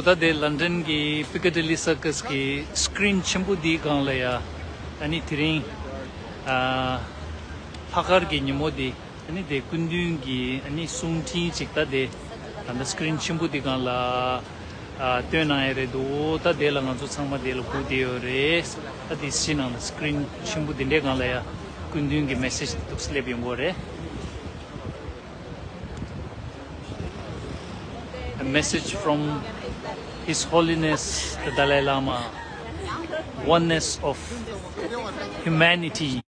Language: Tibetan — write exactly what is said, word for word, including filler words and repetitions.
ད་དེ་ལན་ཌན་གྱི་པི་ཀ་ཌི་ལི་སར་ཀ་སི་གི་སི་ཀི་རིན་ཆེན་པོ་འདིའི་སྒང་ལ་ཡ། ཨ་ནི་དེ་རིང་ཨ་ལྷག་དཀར་གྱི་ཉིན་མོ་འདི། ཨ་ནི་དེ་སྐུ་མདུན་གྱི་ཨ་ནི་གསུང་འཕྲིན་ཅིག་ད་དེ་ད་ལྟ་སི་ཀི་རིན་ཆེན་པོ་འདི་སྒང་ལ་ཨ་སྟོན་གནང་ཡ་རེད་འདུག་ད་དེ་ལ་ང་ཚོ་ཚང་མ་དེ་ལ་སྒུག་བསྡད་ཡོད་རེད། ད་དེ་ཕྱི་ནང་ལ་སི་ཀི་རིན་ཆེན་པོ་འདི་འདྲའི་སྒང་ལ་ཡ་སྐུ་མདུན་གྱི་མེ་སེ་ཇི་འདུག་སླེབས་ཡོང་གི་རེད། A message from His Holiness the Dalai Lama, oneness of humanity.